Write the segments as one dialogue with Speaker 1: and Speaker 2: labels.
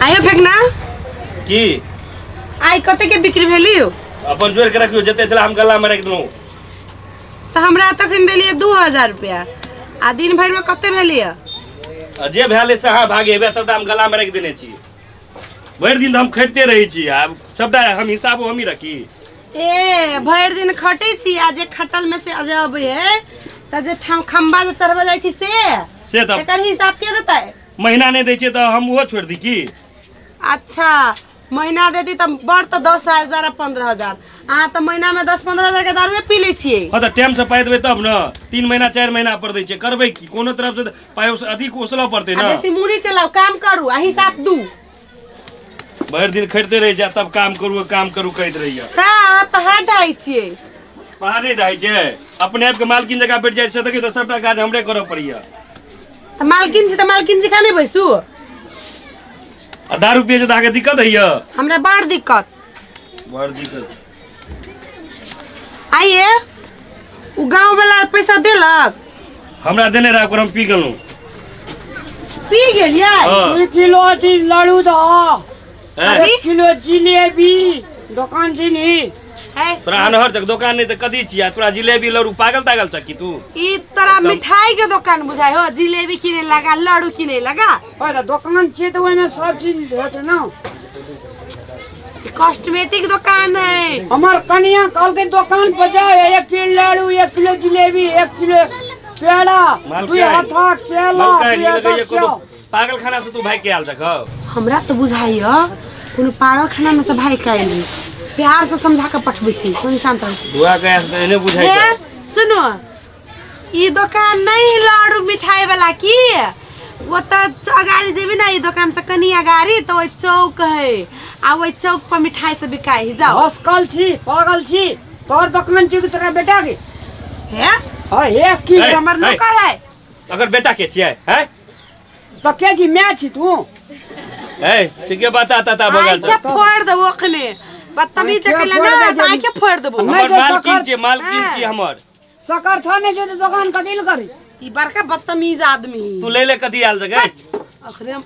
Speaker 1: आयो फेकना
Speaker 2: की
Speaker 1: आई कते के बिक्री भेली
Speaker 2: अपन जोड़ के रखियो जते छला हम गला में रख देलौ।
Speaker 1: त हमरा तखन देलिए 2000 रुपया आ दिन भर में कते भेली
Speaker 2: आ जे भेले से हां भागे बे सबटा हम गला में रख देने छी। भरि दिन हम खटते रहै छी आ सबटा हम हिसाब हम ही रखी।
Speaker 1: ए भरि दिन खटै छी आ जे खटल में से अजे अबै है त जे खंबा जे चढ़बे जाइ छी से
Speaker 2: त
Speaker 1: एकर हिसाब के देतै?
Speaker 2: महीना नहीं दै छै त हम ओहो छोड़ दी की?
Speaker 1: अच्छा महीना देती त बड़ त 10,000 आ 15,000 अहाँ त महीना में 10-15 हजार के दारूए पी लै छियै।
Speaker 2: हां त टाइम से पाइ देबै तब न 3 महीना 4 महीना पर दै छै करबै की कोनो तरफ से पाइ अधिक ओसलऽ पड़तै न।
Speaker 1: बेसी मुड़ी चलाउ काम करू आ हिसाब दू।
Speaker 2: भरि दिन खटते रहि जा तब काम करू कहैत रहिया।
Speaker 1: त अहाँ पहाड़ ढाइ छियै?
Speaker 2: पहाड़े ढाइ छै अपने आप के मालकिन जगह बैठ जाइ छै देखियौ त सबटा काज हमरे करऽ पड़ैया।
Speaker 1: त मालकिन छी त मालकिन जी खाने बैसू।
Speaker 2: आ दारू पिए छै त अहाँके दिक्कत होइया?
Speaker 1: हमरा बड़ दिक्कत।
Speaker 2: बड़ दिक्कत।
Speaker 1: आइए उ गाँव वाला पैसा देलक?
Speaker 2: हमरा देने रहा ओकर हम पी गेलहुँ।
Speaker 1: पी गेलियै?
Speaker 3: 2 किलो अथी लड्डू दह 1 किलो जिलेबी दोकान छी नी
Speaker 2: तोरा अनहर तक दोकान नहीं त कदी छिया तोरा जिलेबी लड्डू पागल तागल छ की तू?
Speaker 1: ई तोरा मिठाई के दोकान बुझाय हो जिलेबी किने लगा लड्डू किने लगा।
Speaker 3: ओए दोकान छी त ओइमे सब चीज हेतै न।
Speaker 1: कॉस्मेटिक दोकान है।
Speaker 3: हमर कनिया कहलकै दोकान पर जाओ 1 किलो लड्डू 1 किलो जिलेबी 1 किलो पेड़ा 2 हाथा केला 2 हाथा सेव।
Speaker 2: पागल खाना से तू भाई के आयल छक?
Speaker 1: हमरा त बुझाइ कोनो पागल खाना में से भाई के आयल। प्यार से समझा के पठबै छी कोनी शांत रहो।
Speaker 2: दुआ के ऐसे एने बुझाइ छ।
Speaker 1: सुनो ई दोकान नहीं लड्डू मिठाई वाला की वो त अगाड़ी जेबी ना ई दोकान से कनी अगाड़ी त ओइ चौक है आ ओइ चौक पर मिठाई से बिकाइ है जाओ।
Speaker 3: हसकल छी पागल छी तोर दोकान छी तोरा बेटा के
Speaker 1: हे?
Speaker 3: हां हे की
Speaker 1: हमर नौकर है।
Speaker 2: अगर बेटा के छियै हैं
Speaker 3: त के छी मैं छी तू?
Speaker 2: ए ठीके बता ता बगल
Speaker 1: से फोड़ देबो अखने बदतमीज केला ना त आंखे फोड़ देबो।
Speaker 2: हमर मालकिन छी मालकिन छी हमर
Speaker 3: सकर था ने जे दोकान कदिल करी
Speaker 1: ई बड़का बदतमीज आदमी।
Speaker 2: तू ले ले कदी आयल जगह
Speaker 1: अखने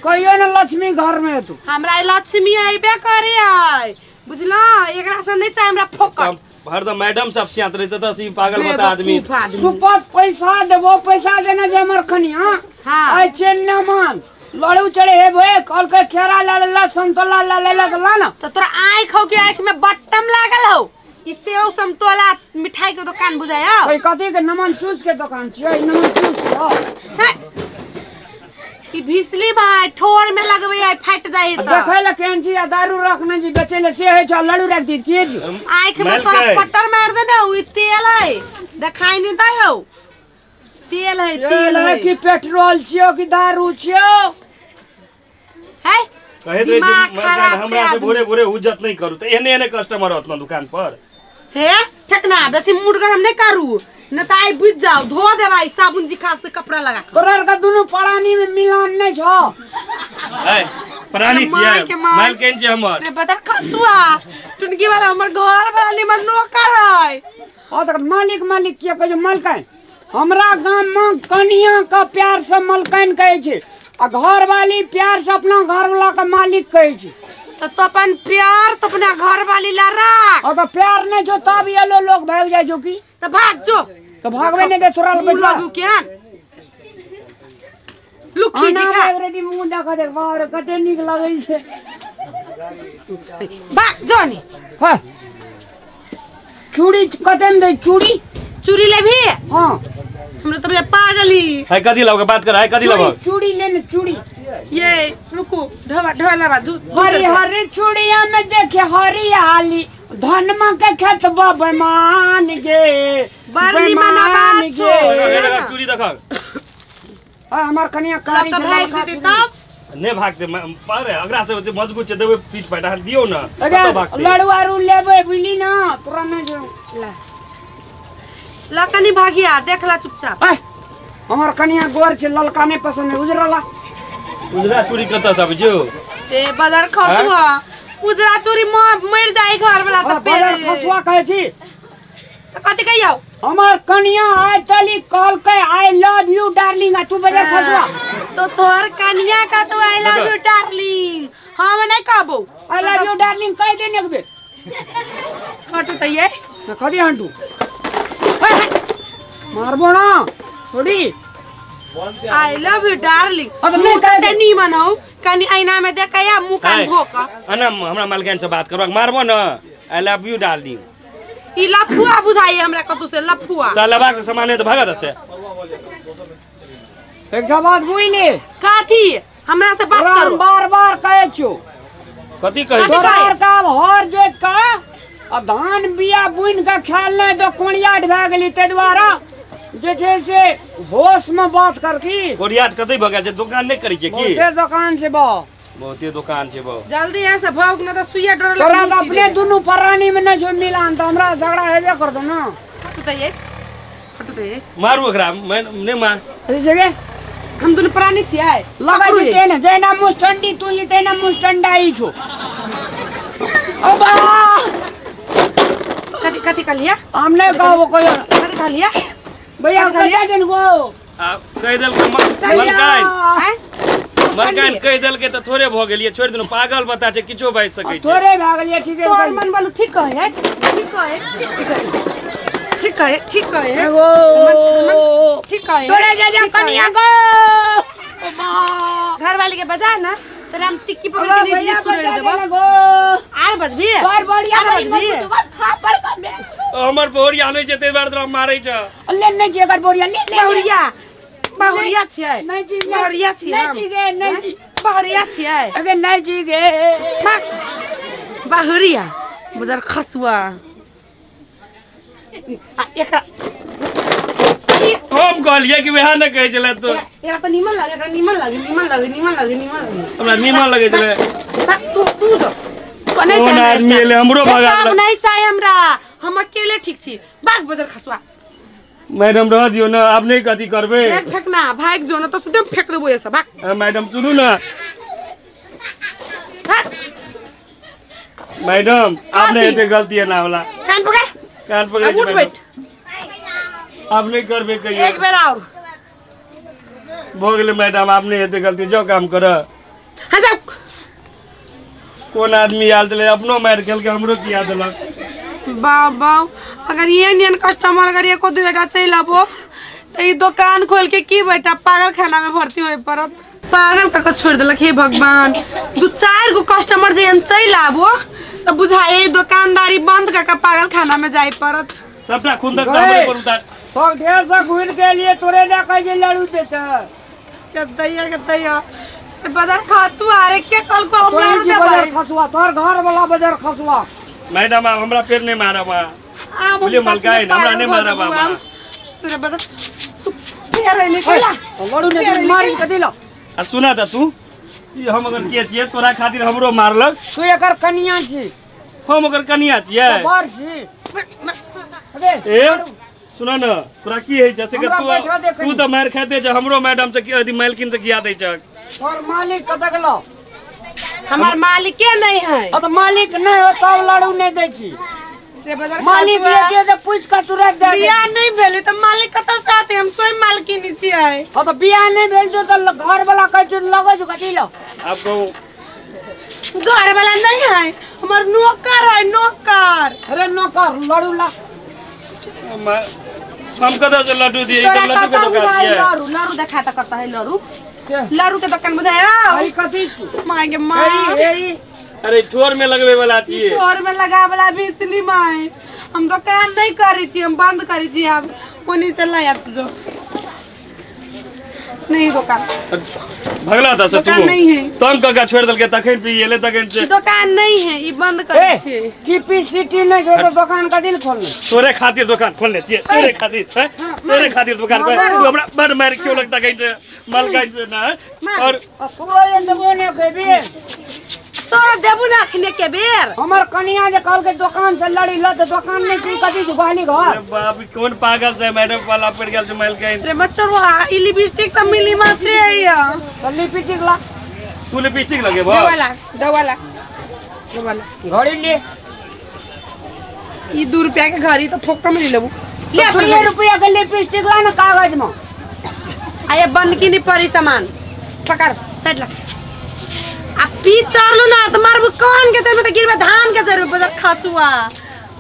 Speaker 3: कहियो न लक्ष्मी घर में तू।
Speaker 1: हमरा लक्ष्मी आइबे करे है बुझलो एकरा से नहीं चाहे हमरा फोकट।
Speaker 2: हरदम मैडम सब सियात रहते त सी पागल बता आदमी।
Speaker 3: सुपत पैसा देबो पैसा देना जे हमर खनिया।
Speaker 1: हां
Speaker 3: आई चेन न मान लड़ू चढ़े हे भे कल के केरा ला ला संतोला ला ला ला ना
Speaker 1: त तोरा आंख हो के आंख में बट्टम लागल हो ई सेव समतोला मिठाई के दुकान बुझाय।
Speaker 3: कोई कथी के नमन चूस के दुकान छियै नमन चूस हो
Speaker 1: ई भिसली भाई ठोर में लगबे आई फट जाई त
Speaker 3: देखै ल केन छी आ दारू रखने छी बेचै ले से है छ लड़ू रख दी के जी
Speaker 1: आंख में तोरा पट्टर मार दे ना ई तेल है देखाई नहीं दै हो तेल है
Speaker 3: तेल है कि पेट्रोल छियो कि दारू छियो
Speaker 1: है।
Speaker 2: कहे
Speaker 1: दिमाग खराब
Speaker 2: हमरा से भोरे भोरे हुज्जत नहीं करू त एने एने कस्टमर होत ना दुकान पर।
Speaker 1: हे फेकना बेसी मूड गरम नहीं करू न त आई बुझ जाओ धो देबाई साबुन जी खास से कपड़ा लगा के।
Speaker 3: तोरा के दुनु प्राणी में मिलान नहीं छो।
Speaker 2: ए प्राणी छियै मालकिन छी हमर।
Speaker 1: रे बता खसुआ टुनकी वाला हमर घर वाला निमन नौकर है।
Speaker 3: ओ त मालिक मालिक किया कहै मालकिन? हमरा गाम में कनिया का प्यार से मलकिन कहै छै आ घर वाली प्यार से अपना घर वाला का मालिक कहै छै।
Speaker 1: त तो अपन प्यार तो अपना घर वाली ला राख।
Speaker 3: ओ त प्यार नहीं छो तब ये लोग भाग जाय छो की
Speaker 1: त भाग जो
Speaker 3: त भागबे नहीं दे तोरा बेटा
Speaker 1: लगू केहन लुखी जी खा
Speaker 3: रे मुंह देखा देख बाप रे कते नीक लगै छै
Speaker 1: भाग जो नी।
Speaker 3: हां चूड़ी कते में दे चूड़ी?
Speaker 1: चूड़ी लेबी?
Speaker 3: हां
Speaker 1: हमरा त पागली
Speaker 2: है कदी लबके बात कर है कदी लबक
Speaker 3: चूड़ी लेने चूड़ी
Speaker 1: ये रुको ढवा ढवा लबा
Speaker 3: हरी हरी चूड़िया में देखे हरियाली धनमा के खेत बेमान गे
Speaker 1: बरनी मना बात छो।
Speaker 2: चूड़ी देख
Speaker 3: आ हमर कनिया कारी
Speaker 1: त भाग जेतै तब
Speaker 2: ने भागते पर अगरा से मजबूत छै देबै पीठ पैटा दियौ न तब भागते।
Speaker 3: लड़ू आरू लेबै बुझली ना तोरा न जो
Speaker 1: ला ला कनी भागिया देखला चुपचाप।
Speaker 3: हमर कनिया गोर छै ललका नहीं पसंद है उजरा ला।
Speaker 2: उजरा चूड़ी कत से आबै छौ?
Speaker 1: ए बाजार खसुआ उजरा चूड़ी मर जाय घर वाला त
Speaker 3: बाजार खसुआ कहै छी
Speaker 1: त कथि कहियौ?
Speaker 3: हमर कनिया आइ तली कहलकै I love you darling आ तू बाजार खसुआ।
Speaker 1: तो तोहर कनिया का तो I love you darling हम नहीं कहबो।
Speaker 3: I love you darling कह दे एक बेर।
Speaker 1: हटू त ये
Speaker 3: ना कदी हटू मारबो ना छोड़ी।
Speaker 1: I love you darling
Speaker 3: अब नहीं कह
Speaker 1: दे नीमन हो कनी आईना में देखया मुंह कान धो क
Speaker 2: अना हमरा मालकाइन से बात करब मारबो ना I love you darling.
Speaker 1: ई लफुआ बुझाई हमरा कतौ से लफुआ
Speaker 2: त लबाक से सामान है त भागत से।
Speaker 3: एक बात बुझली
Speaker 1: काथी हमरा से बात करो।
Speaker 3: बार बार कहे छो
Speaker 2: कथी कहे
Speaker 3: तोरा का हर जोत का आ धान बिया बुन के ख्याल नहीं तो कोणियाट भए गेली ते द्वारा जे छै से होश में बात कर की।
Speaker 2: कोणियाट कतै भऽ गेल छै दुकान नहीं करै छै की?
Speaker 3: बहुते दुकान छै बा
Speaker 2: बहुते दुकान छै बा।
Speaker 1: जल्दी ऐसे भोग न त सुइया डोर
Speaker 3: तोरा त अपने दुनु प्राणी में न जो मिलान त हमरा झगड़ा हेबे कर दो ना।
Speaker 1: हटू त ये हटू त ये
Speaker 2: मारू एकरा मैं नहीं मार
Speaker 3: अरे जगह
Speaker 1: हम दुनु प्राणी छियै
Speaker 3: लगै छै तेना जेना मुस्टंडी तू ई तेना मुस्टंडा ई छो। अबा
Speaker 1: कथी कथी कहलिया?
Speaker 3: हम नहीं कहबो कहियो।
Speaker 1: कथी कहलिया
Speaker 3: भैया? कह देन गो
Speaker 2: आ कह देल के मलकाइन मलकाइन कह देल के त थोड़े भ गेलियै छोड़ देनु पागल बता छै किछो बाजि सकै छै
Speaker 3: थोड़े भ गेलियै। ठीक है
Speaker 1: तोर मन बोलू ठीक कहे ठीक कहे ठीक कहे ठीक कहे ठीक कहे
Speaker 3: एगो
Speaker 1: ठीक कहे
Speaker 3: तोरे जा जा कनिया गो
Speaker 1: घर वाली के बजा ना तोरा हम टिक्की पकड़ के नहीं सुन देबो। आर बजबी
Speaker 3: तोर बढ़िया
Speaker 1: बजबी
Speaker 3: थापड़ का में
Speaker 2: हमर बोरिया नै छै ते बार तोरा मारै छ।
Speaker 3: ले नै छै एकर बोरिया ले
Speaker 1: बहुरिया बहुरिया छियै
Speaker 3: नै जी
Speaker 1: बहुरिया छियै
Speaker 3: नै जी गे नै जी
Speaker 1: बहुरिया छियै
Speaker 3: अगे नै जी गे
Speaker 1: बहुरिया बुझर खसुआ आ एकरा
Speaker 2: हम कहलियै कि वएह नै कहै छलै तो
Speaker 1: एकरा त नीमन लागे एकरा नीमन लागे नीमन लागे नीमन लागे नीमन लागे
Speaker 2: हमरा नीमन लगे छलै।
Speaker 1: तू तू जो नहीं
Speaker 2: कोन आदमी एलै हमरो भगा
Speaker 1: नहीं चाहिए हमरा हम अकेले ठीक छी बाग बजर खसुआ।
Speaker 2: मैडम रह दियो ना आब नहीं कथी करबे
Speaker 1: एक फेकना भाग जो ना तो सीधे फेंक देबो ऐसा भाग।
Speaker 2: मैडम सुनू ना मैडम आपने एते गलती है ना होला
Speaker 1: कान पकड़
Speaker 2: कान पकड़
Speaker 1: अब उठ बैठ
Speaker 2: आप नहीं करबे कहियो
Speaker 1: एक बेर और
Speaker 2: भो गेलै मैडम आपने एते गलती जो काम कर।
Speaker 1: हां जाओ
Speaker 2: कोन आदमी आयल छलै अपनो मारि खेलके हमरो किया देलक।
Speaker 1: बाबा अगर ये नियन कस्टमर अगर एको दुटा चलि आबो त ई दुकान खोल के की बेटा पागल खाना में भर्ती होय पड़त। पागल कक छोड़ देलक हे भगवान। दू चार गो कस्टमर जे चलि आबो त बुझाए दुकानदारी बंद कक पागल खाना में जाय पड़त।
Speaker 2: सबटा खून तक हमरे पर उतार
Speaker 3: सब ढेर से घुर के लिए तोरे ना कह जे लड़ू देते
Speaker 1: कतैया कतैया बाजार खसुआ अरे के कल को हम लड़ू देबै
Speaker 3: बाजार खसुआ तोर घर वाला बाजार खसुआ।
Speaker 2: मैडम आप हमरा फेर नहीं मारब
Speaker 1: आ
Speaker 2: बोलिए मलकाइन हमरा नहीं मारब
Speaker 1: तोरे बाजार तू फेर नहीं केला
Speaker 3: लड़ू ने मारी के दिला
Speaker 2: आ सुना त तू ई हम अगर के छियै तोरा खातिर हमरो मारलक।
Speaker 3: तू एकर कनिया छी
Speaker 2: हम ओकर कनिया छियै
Speaker 3: बर छी अबे
Speaker 2: ए सुना न तोरा की है जैसे कि तू तू त मार खाते छ हमरो मैडम से अथि मालकिन से किया दै छ।
Speaker 3: तोर मालिक कत गेलो?
Speaker 1: हमार मालिके नहीं है।
Speaker 3: अब मालिक नहीं हो तब लड़ू नहीं दै छी
Speaker 1: रे बाजार
Speaker 3: मालिक लेके त पूछ के तुरंत दे
Speaker 1: बियाह नहीं भेलै त मालिक कत से आते हम स्वयं मालकिनी छियै।
Speaker 3: हां त बियाह नहीं भेल जो त घर वाला कहै छै लगै छै कथि लो।
Speaker 2: अब कहू
Speaker 1: घर वाला नहीं है हमर नौकर है नौकर।
Speaker 3: अरे नौकर लड़ू ला
Speaker 2: हम कत से लड्डू दिए ई त लड्डू के दुकान छियै।
Speaker 1: लड़ू लड़ू देखा त करता है लड़ू लड़ू के दुकान बुझाया
Speaker 3: आई कथी
Speaker 1: मांगे मां
Speaker 3: ए
Speaker 2: अरे ठोर में लगबे वाला छियै
Speaker 1: ठोर में लगा वाला बिजली माय हम दुकान नहीं करै छी हम बंद करै छी अब ओनी से लाया जो नहीं दुकान
Speaker 2: भगला था से तू
Speaker 1: नहीं है
Speaker 2: तंग कका छोड़ देलके तखन से एले तखन से
Speaker 1: दुकान नहीं है ई बंद करै छी।
Speaker 3: कैपेसिटी नहीं छो तो दुकान का दिल खोलने
Speaker 2: तोरे खातिर दुकान खोलने छियै तोरे खातिर हैं तोरे खातिर दुकान खोल तू हमरा बड़ मार क्यों लगता कहीं से मालकाइन से ना और
Speaker 3: तोरे देबो ने खेबी
Speaker 1: तोरा देबो ना अखने के बेर
Speaker 3: हमर कनिया जे कहल के दुकान से लड़ी ल त दुकान नहीं की कथी गाली घर।
Speaker 2: अरे बाप कौन पागल छै मैडम वाला पड़ गेल छै मालकाइन।
Speaker 1: रे बच्चवा ई लिपस्टिक सब मिली मात्र है
Speaker 3: त लिपस्टिक ला
Speaker 2: तू लिपस्टिक लगेबो
Speaker 1: दवाला दवाला दवाला
Speaker 3: घड़ी ले
Speaker 1: ई 2 रुपया के घड़ी त फोकट में ले लेबू।
Speaker 3: ले 2 रुपया के लिपस्टिक ला ना कागज में
Speaker 1: आये बंद की नहीं पड़ी सामान। पकड़ साइड लग आ पी चढ़लू ना तो मारबू कान के जड़ में तो गिरबे धान के जड़ में बजर खसुआ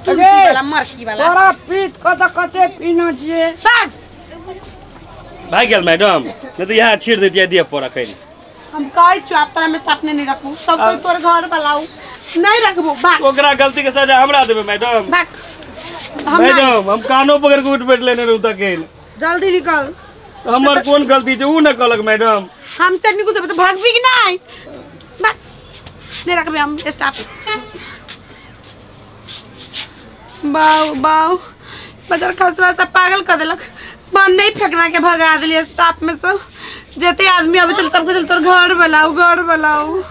Speaker 1: चुनकी वाला मरकी वाला।
Speaker 3: तोरा पीत कत कते पीना छियै।
Speaker 1: भाग
Speaker 2: भाग गेल मैडम, नहीं तो यहाँ छीड़ देती दिया पर अखन।
Speaker 1: हम कहै छौ आब तोरा में साथ नहीं रखबू, सब कोई तोर घर बलाऊ नहीं रखबू। भाग।
Speaker 2: ओकरा गलती के सजा हमरा देबे मैडम।
Speaker 1: भाग।
Speaker 2: मैडम हम कानो पकड़ के उठ बैठ लेने रहू तकेल।
Speaker 1: जल्दी निकल।
Speaker 2: हमर कोन गलती छै उ न कहलक मैडम।
Speaker 1: हम से निकल जेबै तो भागबी कि नहीं? भाग। नहीं रखबे हम स्टाफ। बाऊ बाऊ बजर खसुआ सब पागल कर देलक। बन नहीं फेंकना के भगा दिलिए स्टाफ में सब। जते आदमी आबै छल सबके चल तोर घर बनाऊ घर बनाऊ।